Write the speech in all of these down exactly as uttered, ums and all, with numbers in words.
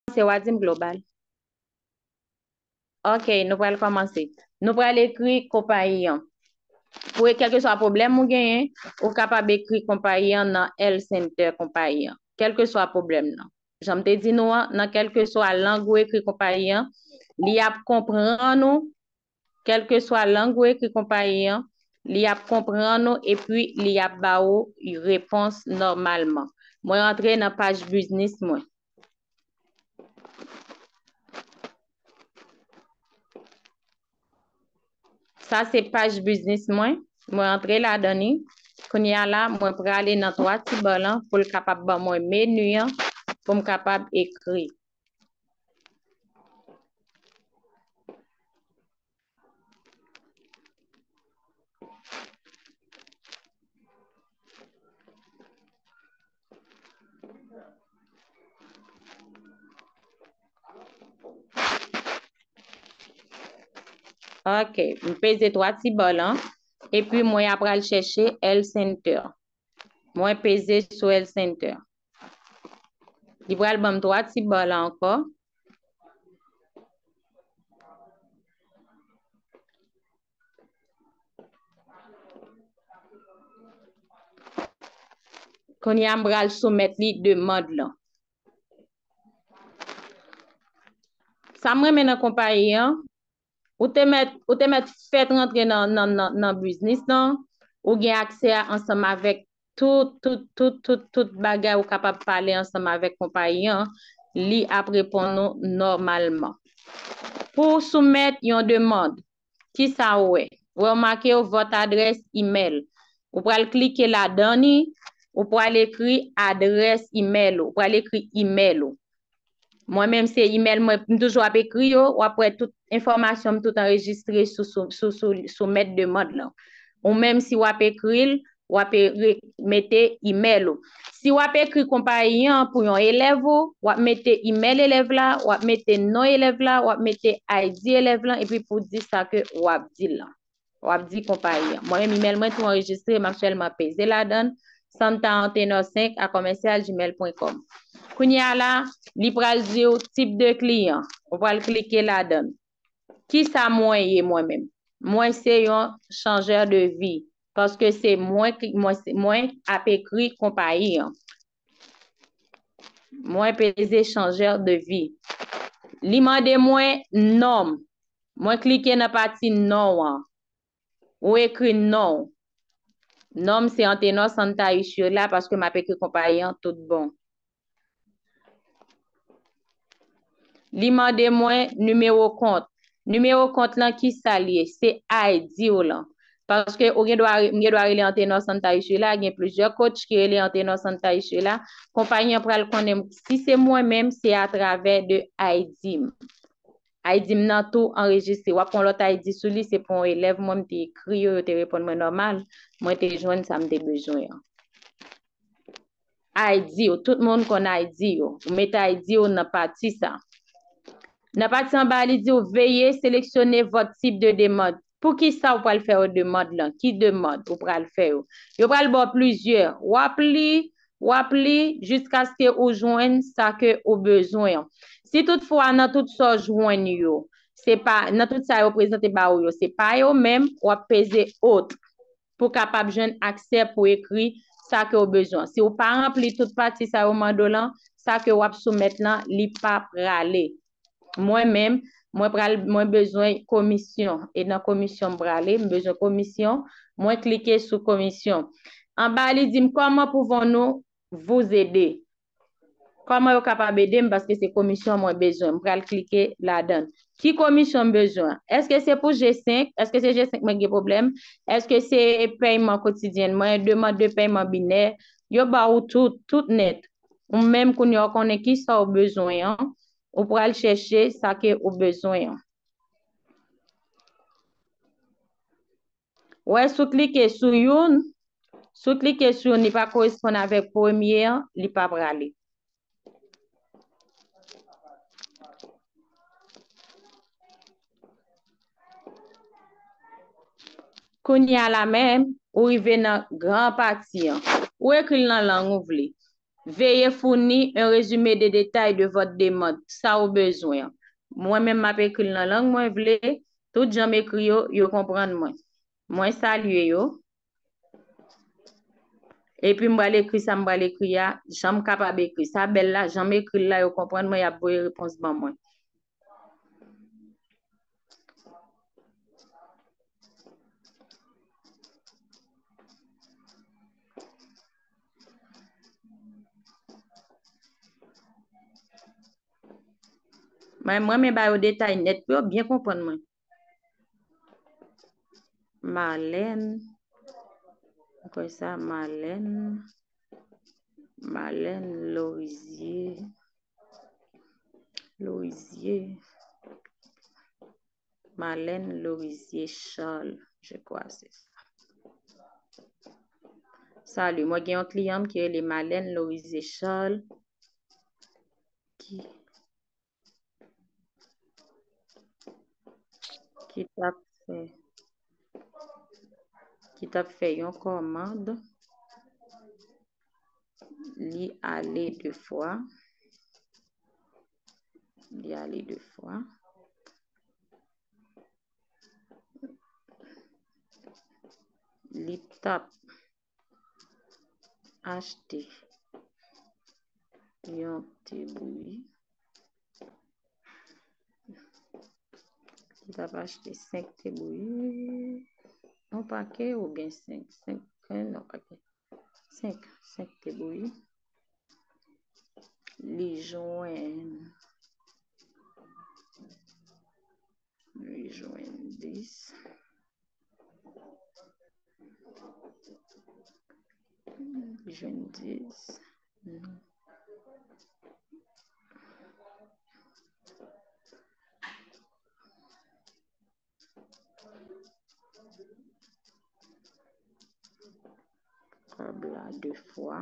kòmanse, w a di m global. Ok, nou pral kòmanse. Nou pral ekri konpayi an. Pou kèlkeswa pwoblèm ou genyen, ou kapab ekri konpayi an nan L Center konpayi an. Kèlkeswa pwoblèm nan. Jan m te di nou an, nan kèlkeswa lang ou ekri konpayi an, li ap konprann ou. Kèlkeswa lang ou ekri konpayi an, li ap konprann ou epi li ap ba ou repons nòmalman. Mwen antre nan paj biznis mwen. Sa se paj biznis mwen. Mwen antre ladan li. Kounye a la, mwen prale nan twa ti ba lan pou l kapab ban mwen meni an pou m kapab ekri. Ok, m peze twa ti ba lan. Epi mwen apral chèche L Center. Mwen peze sou L Center. Li pral ban m twa ti ba la ankò. Kounye a m pral soumèt li demann lan. Sa m renmen nan konpayi an, ou te mèt, ou te mèt fèt rantre nan, nan, nan, nan biznis lan, ou gen aksè a ansanm avèk tout, tout, tout, tout, tout bagay ou kapab pale ansanm avèk konpayi an, li ap reponn ou nòmalman. Pou w soumèt yon demann, kisa ou wè? Ou wè, ou make yo vòt adrès imèl. Ou pral klike ladan li, ou pral ekri adrès imèl ou, ou pral ekri imèl ou. Mwen menm se imèl mwen, m toujou ap ekri yo, w ap wè tout enfòmasyon m tout anrejistre sou, sou, sou, sou, sou mèt demann lan. Ou menm si w ap ekri l, w ap e-, re-, mete imèl ou. Si w ap ekri konpayi an pou yon elèv ou, w ap mete imèl elèv la, w ap mete non elèv la, w ap mete I D elèv lan, epi pou di sa ke w ap di lan. W ap di konpayi an. Mwen menm, imèl mwen tou anrejistre, m ap sèlman peze ladan l, santa antenor senk a commercial gmail point com. Kounye a la, li pral di w tip de kliyan. Ou pral klike ladan l. Kisa mwen ye mwen menm? Mwen se yon chanjè de vi. Paske se mwen ki, mwen, se- mwen ap ekri konpayi an. Mwen peze chanjè de vi. Li mande mwen non m. Mwen klike nan pati non an. Ou ekri non w. Non m se Antenor Santa Isyola paske m ap ekri konpayi an tout bon. Li mande mwen nimewo kont. Nimewo kont lan kisa l ye? Se I D w lan. Paske ou gen dwa, m gen dwa rele Antenor Santa Isyola, gen plizyè coach ki rele Antenor Santa Isyola. Konpayi an pral konnen si se mwen menm, se atravè de I D m. I D m nan tou anrejistre. W ap pran lòt I D sou li, se pou yon elèv mwen, m te ekri yo, yo te reponn mwen nòmal. Mwen te jwenn sa m te bezwen an. I D w, tout moun konn I D w. Ou met I D w nan pati sa. Nan pati anba, li di w, veuillez sélectionner votre type de demande. Poukisa ou pral fè yo demann lan? Ki demann ou pral fè yo? Yo pral ba w plizyè. W ap li, w ap li jiskaske ou jwenn sa ke ou bezwen an. Si toutfwa nan tout sa w jwenn yo, se pa, nan tout sa yo prezante ba ou yo, se pa yo menm, w ap peze autre pou kapab jwenn aksè pou ekri sa ke w bezwen. Si w pa ranpli tout pati sa yo mande w lan, sa ke w ap soumèt lan, li pa prale. Mwen menm, mwen pral, mwen bezwen komisyon. E nan komisyon m prale, m bezwen komisyon. Mwen klike sou komisyon. Anba, li di m, comment pouvons-nous vous aider? Kòman yo kapab ede m? Paske se komisyon mwen bezwen. M pral klike ladan l. Ki komisyon m bezwen? Èske se pou G senk? Èske se G senk mwen gen pwoblèm? Èske se pèyman kotidyen mwen, demann de pèyman binè? Yo ba ou tout, tout nèt. Ou menm kounye a w konnen kisa w bezwen an, ou pral chèche sa ke ou bezwen an. Wè, si w klike sou youn, si w klike sou youn, li pa koresponn avèk premye an, li pa prale. Kounye a la menm, ou rive nan gran pati an. Ou ekri l nan lang ou vle. Veuillez fournir un résumé des détails de votre demande. Sa ou bezwen an. Mwen menm m ap ekri l nan lang mwen vle. Tout jan m ekri yo, yo konprann mwen. Mwen salye yo. Epi m pral ekri sa m pral ekri a, jan m kapab ekri. Sa bèl la, jan m ekri l la, yo konprann mwen, y ap voye repons ban mwen. Mwen, mwen, men ba yo detay nèt pou yo byen konprann mwen. Marlène, mwen kwè sa, Marlène, Marlène Lorizier, Lorizier, Marlène Lorizier Charles, je crois c'est ça. Salut, mwen gen yon kliyan m ki rele Marlène Lorizier Charles, ki, ki t ap fè, ki t ap fè yon kòmand. Li ale de fwa. Li ale de fwa. Li t ap achte yon te bouyi. Li t ap achte senk te bouyi. Yon pake oubyen senk? Senk, non, pake. Senk, senk te bouyi. Li jwenn, li jwenn dis. Li jwenn dis. Non. Kòb la de fwa.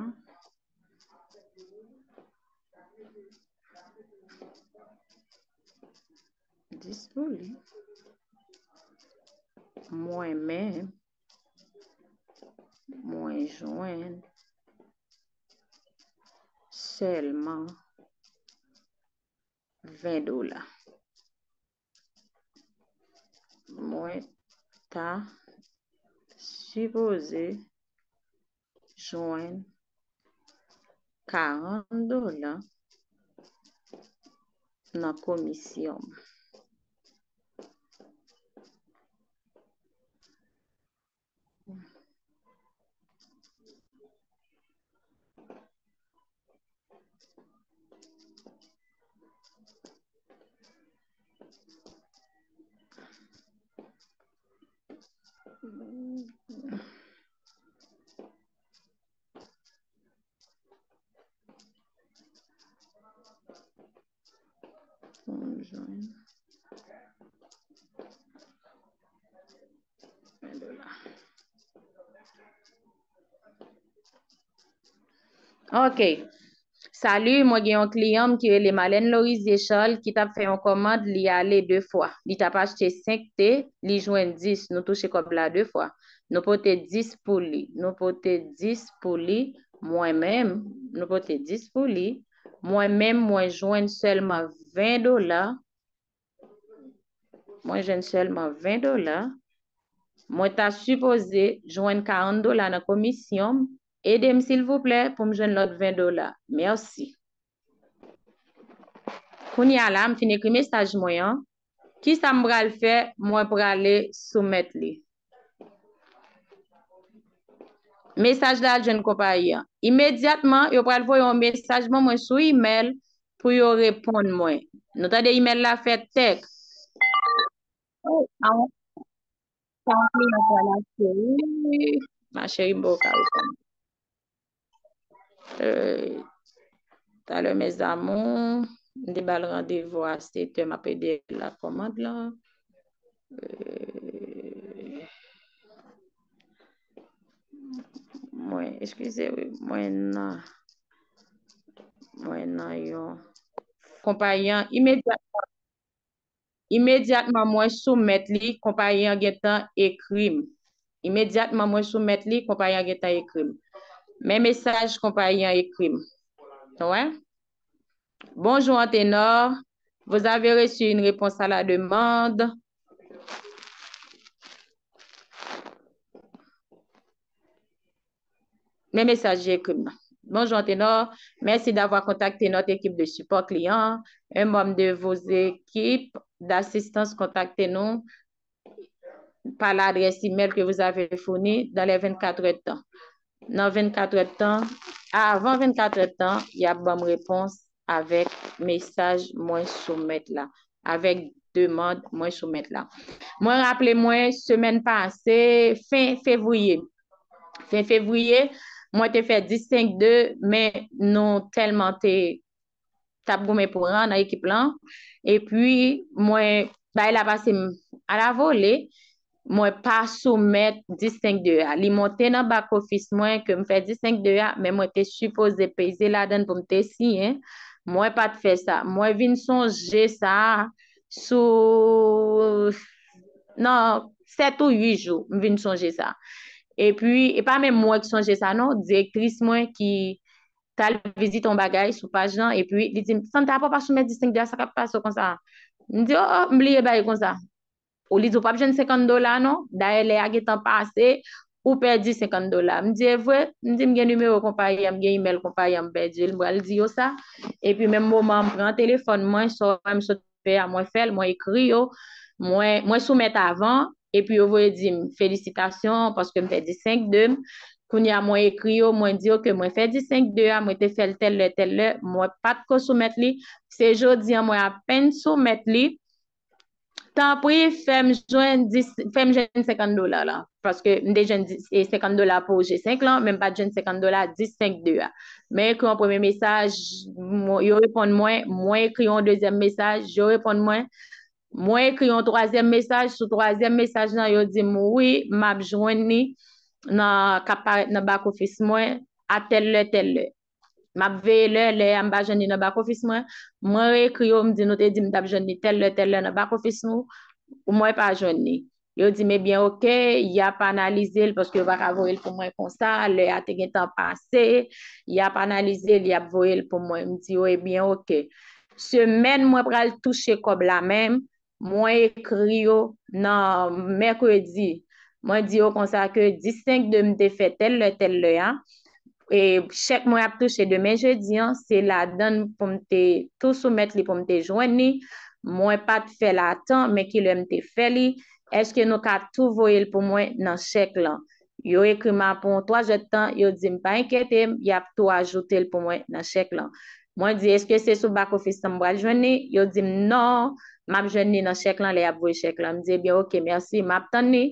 Dis pou li. Mwen menm, mwen jwenn sèlman ven dola. Mwen ta sipoze jwenn karant dola nan komisyon m. Pou m jwenn ven dola. Ok. Salut, mwen gen yon kliyan m ki rele Marlène Lorizier Charles ki t ap fè yon kòmand, li ale de fwa. Li t ap achte senk te, li jwenn dis, nou touche kòb la de fwa. Nou pote dis pou li, nou pote dis pou li, mwen menm, nou pote dis pou li, mwen menm, mwen jwenn sèlman ven dola, mwen jwenn sèlman ven dola, mwen ta sipoze jwenn karant dola nan komisyon m, ede m silvouplè pou m jwenn lòt ven dola. Mèsi. Kounye a la, m fin ekri mesaj mwen an. Kisa m pral fè? Mwen prale soumèt li. Mesaj la al jwenn konpayi an. Imedyatman, yo pral voye yon mesaj ban mwen sou imèl pou yo reponn mwen. Nou tande imèl la fè tèk. Oh, ah, sa kliyan sa la cheri. Ma cheri, m poko ka reponn. Euh, talè, mes amours, m te ba l randevou a sèt è, m ap ede l ak kòmand lan. Euh, mwen, eskize, wi, mwen nan, mwen nan yon konpayi an imedyatman. Imedyatman mwen soumèt li, konpayi an gentan ekri m. Imedyatman mwen soumèt li, konpayi an gentan ekri m. Men mesaj konpayi an ekri m. Ouais. Bonjour Antenor, vous avez reçu une réponse à la demande. Men mesaj li ekri m nan. Bonjour Antenor, merci d'avoir contacté notre équipe de support client. Un membre de vos équipes d'assistance contacte nous par l'adresse email que vous avez fournie dans les vingt-quatre heures de temps. Nan vennkat èdtan, avan vennkat èdtan, y ap ban m repons avèk mesaj mwen soumèt la, avèk demann mwen soumèt la. Mwen raple mwen semèn pase, fen fevriye, fen fevriye, mwen te fè dis senk de, men nou tèlman te t ap goumen pou ran nan ekip lan. Epi, mwen, bagay la pase m a la vole, mwen pa soumèt dis senk de a. Li monte nan back office mwen ke m fè dis senk de a, men mwen te sipoze peze ladan l pou m te siyen. Mwen pa t fè sa. Mwen vin sonje sa sou, nan sèt ou uit jou, m vin sonje sa. Epi, e pa menm mwen ki sonje sa, non, direktris mwen ki t al vizite yon bagay sou paj lan, epi li di m, Santa, apa w pa soumèt dis senk de a, sa k ap pase w konsa? M di, o, o, m bliye bagay konsa. Ou li di, w p ap jwenn senkant dola, non. Dayè, lè a gentan pase, ou pèdi senkant dola. M di, e vre? M di, m gen nimewo konpayi an, m gen imèl konpayi an, m pèdi l, m pral di yo sa. Epi, menm moman, m pran telefòn mwen, sa m sot fè a, mwen fè l, mwen ekri yo, mwen, mwen soumèt avan, epi yo voye di m, felisitasyon, paske m fè dis senk de m. Kounye a, mwen ekri yo, mwen di yo ke mwen fè dis senk de a, mwen te fè l tèl lè, tèl lè, mwen pa t ko soumèt li. Se jodi a, mwen apèn soumèt li. Tanpri, fè m jwenn dis, fè m jwenn senkant dola la. Paske m te jwenn dis, e, senkant dola pou G senk lan, men m pa t jwenn senkant dola dis senk de a. Mwen ekri yon premye mesaj, mwen, yo reponn mwen, mwen ekri yon dezyèm mesaj, yo reponn mwen, mwen ekri yon twazyèm mesaj, sou twazyèm mesaj lan, yo di m, wi, m ap jwenn li nan, k ap parèt nan back office mwen, a tèl lè, tèl lè. M ap veye lè, lè a m pa jwenn li nan back office mwen. Mwen reekri yo, m di nou te di m t ap jwenn li tèl lè, tèl lè nan back office nou, mwen pa jwenn li. Yo di m, ebyen, oke, y ap analize l paske yo pa ka voye l pou mwen konsa, lè a te gentan pase, y ap analize l, y ap voye l pou mwen. M di yo, ebyen, oke. Semèn mwen pral touche kòb la menm, mwen ekri yo nan mèkredi. Mwen di yo konsa ke dis senk de m te fè tèl lè, tèl lè a. E chèk mwen ap touche demen jedi an, se ladan l pou m te tou soumèt li pou m te jwenn li. Mwen pa t fè l a tan, men kilè m te fè li? Èske nou ka tou voye l pou mwen nan chèk lan? Yo ekri m apre yon twa zè d tan, yo di m pa enkyete m, y ap tou ajoute l pou mwen nan chèk lan. Mwen di, èske se sou back office lan m pral jwenn li? Yo di m non, m ap jwenn li nan chèk lan, lè y ap voye chèk lan. M di, ebyen, oke, mèsi, m ap tann li.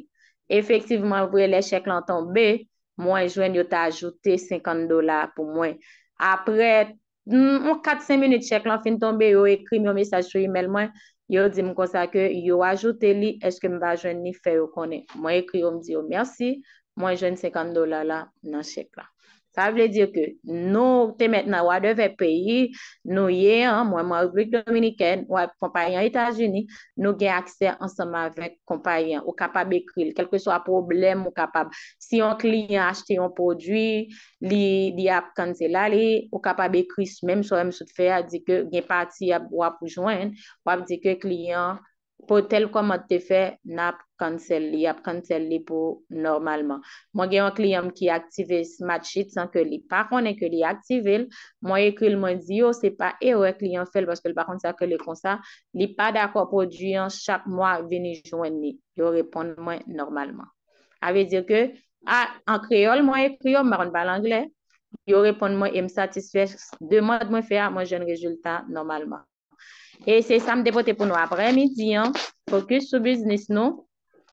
Efektivman, vre, lè chèk lan tonbe, mwen jwenn yo t ajoute senkant dola pou mwen. Apre, mm, yon kat senk minit chèk lan fin tonbe, yo ekri m yon mesaj sou imèl mwen, yo di m konsa ke yo ajoute li, èske m va jwenn li, fè yo konnen. Mwen ekri yo, m di yo mèsi, mwen jwenn senkant dola la nan chèk la. Sa vle di ke nou te mèt nan wadevè peyi nou ye an, mwen, mwen Repiblik Dominikèn, w ap konpayi an Etazini, nou gen aksè ansanm avèk konpayi an. Ou kapab ekri l, kèlkeswa pwoblèm ou kapab. Si yon kliyan achte yon pwodui, li, li ap cancel li, ou kapab ekri menm sa w menm sot fè a, di ke gen pati y ap, w ap jwenn, w ap di ke kliyan pou tèl kòmand te fè, n ap cancel li, y ap cancel li pou nòmalman. Mwen gen yon kliyan m ki aktive Smart Sheet san ke li pa konnen ke li aktive l. Mwen ekri l, mwen di yo, se pa erè kliyan fè l paske l pa konn sa ke li konsa. Li pa dakò pwodui an chak mwa vini jwenn li. Yo reponn mwen nòmalman. Sa vle di ke, a, an kreyòl, mwen ekri yo, m pa konn pale anglè. Yo reponn mwen e m satisfè demann mwen fè a, mwen jwenn rezilta nòmalman. E se sa m te pote pou nou aprèmidi an. Fokis sou biznis nou.